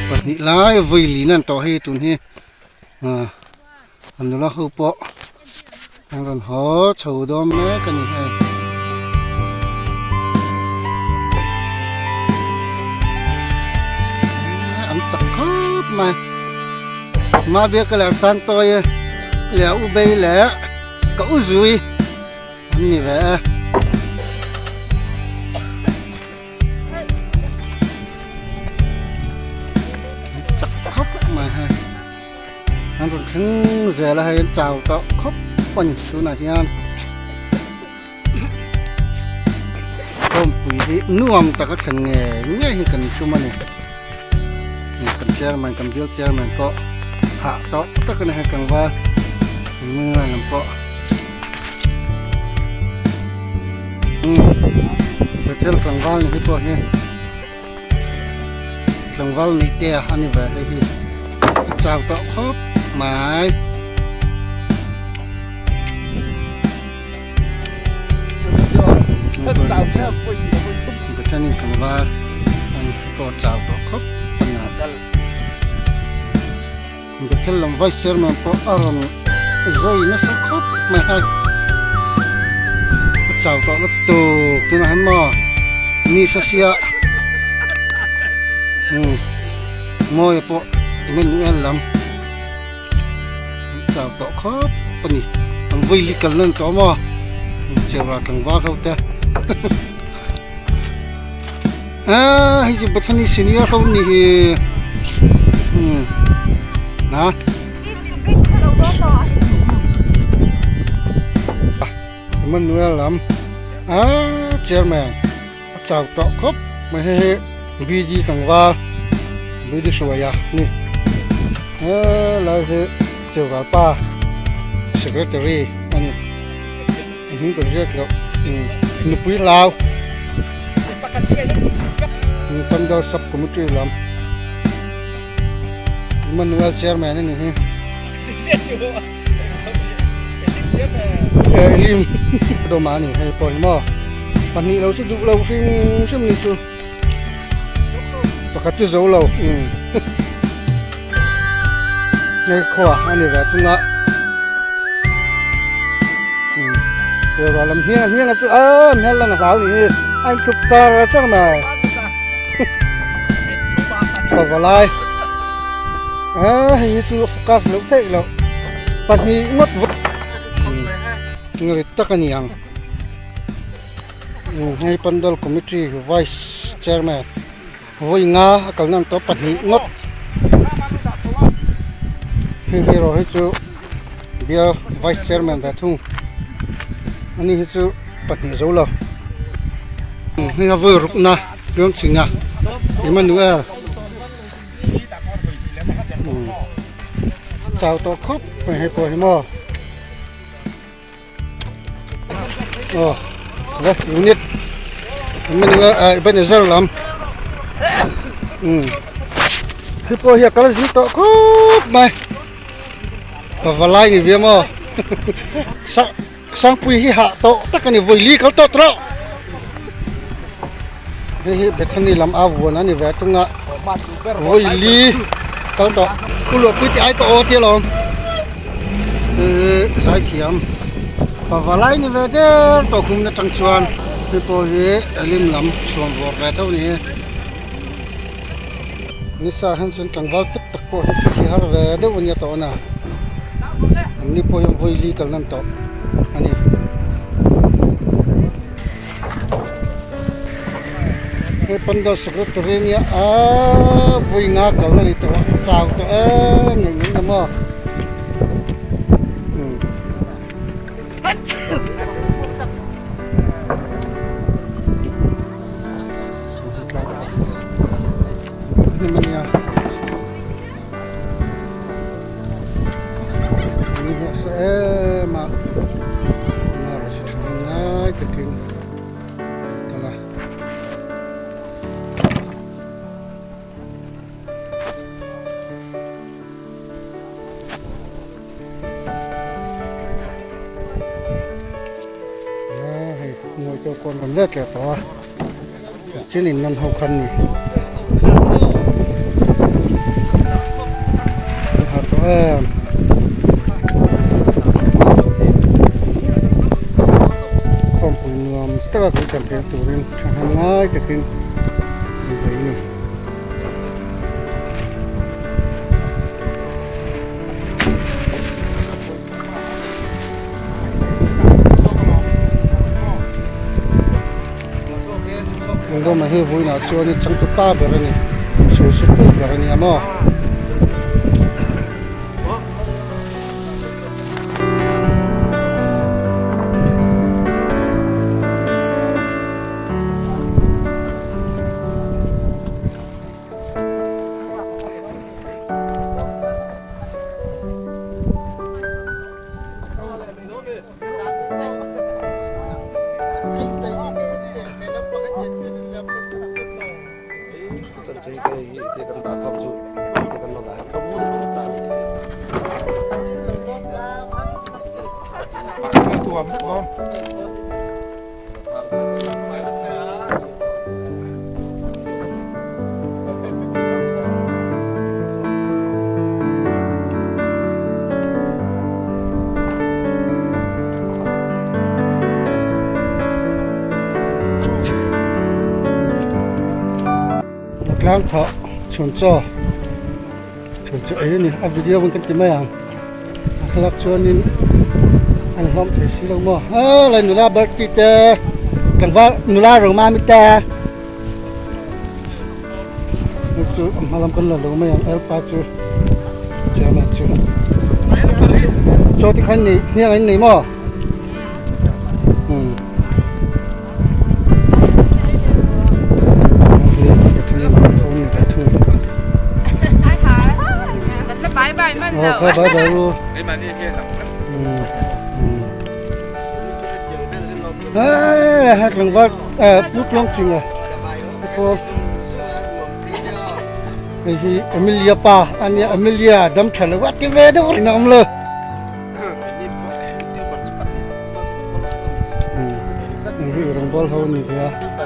Pahnih lai vawi lin an tawh hei tun hi ah a nula ho pawh an rawn haw chho dawn mek a ni hei. An chak khawp mai Mabiaka leh Sangtawia leh a u Bei leh ka u Zui an ni ve e. Chak khawp mai hei an rawn thleng zel a hei an chau tawh khawp a ni tunah hian khawmpui hi nuam taka thlen ngei ngei hi kan tum a ni kan chairman kan bial chairman pawh hah tawh tak a ni hei tlangval lam pawh. Bethel tlangval ni hi pawh hi tlangval nei te a ni ve hei hi a chau tawh khawp mai. Bethel tlangval ani pawh chau tawh khawp a ni. Bethel lam vice chairman pawh a rawn zai nasa khawp mai a a chau tawh lutuk tunah hian maw ni sa sia umm mawi pawh Emmanuel lam an chau tawh khawp a ni an vawi li kalna an tawh maw cheural tlangval ho te Aaa hei chu Bethany senior ho ni hi umm ha Emmanuel lam aaa chairman a chau tawh khawp mai hei hi BD tlangval BD hruaia ni helai hi Cheural pa secretary a ni. A hming kan hriat loh nupui hlau Pandal sub committee lam Emmanuel chairman a ni hi Elim dawm a ni hei pawh hi maw pahnih lo chu duh lo hrim hrim ni chu pakhat chu zo lo Hei khua a ni ve thung a Kawra lam hniang a hniang a chu a hmel lang a hlau ni hi a in thup char char mai Pavalai a hei hi chu a focus loh theih loh pahnih ngawt ngawt tak a ni ang hei Pandal committee vice chairman. Vawi nga a kalna an tawp pahnih ngawt hei hi erawh hi chu bial vice chairman ve thung ani hi chu pahnih zo lo hei a vawi rukna Tlawngchhinga Emmanuel chau tawh khawp mai hei pawh hi maw. Aw le unit Ebenezer lam khi pawh hi a kal zing tawh khawp mai pavalai ni ve maw Sangpui hi hah tawh tak a ni vawi li kal tawh tawh hei hi Bethany lam a vuan a ni ve thung a vawi li kal tawh pu Luahpui tih ai ka aw tia lawm. Zaithiam pavalai ni ve der tawh khum atang chuan hei pawh hi lim lam chhuan vawr ve tho ni nisa hian chuan tlangval fit tak pawh hi fit hi har ve deuh ania tawh a an ni pawh hian vawi li kalna an tawh a ni. Hei pandal secretary nia aaa vawi nga kalna ni tawh a chau tawh em em em em maw umm. Let leh tawh a chin in nan ho khan ni. em. Khawmpui nuam taka kan campaign turin thahnem ngai takin an bei a ni. Engdawmah hi vawiinah chuan changtu ta ber a ni sawisawtu ber a ni a maw. Tlang thawh chhun chaw chhun chaw ei a ni a video kan ti mai ang a thlalak chuanin an hlawm thei si lo maw helai nula birthday te tlangval nula romami te. Hei chu a hma lam kan la lo mai ang helpa chu chairman chu chaw te khan nei hniak an nei maw umm aw kha bye bye u umm hei tlangval pu tluang ching a. Hei hi Emilia pa a nia Emilia dam tha lo a ti ve deuh reng a awm lo. Hei hi rawngbawl ho a ni ve a.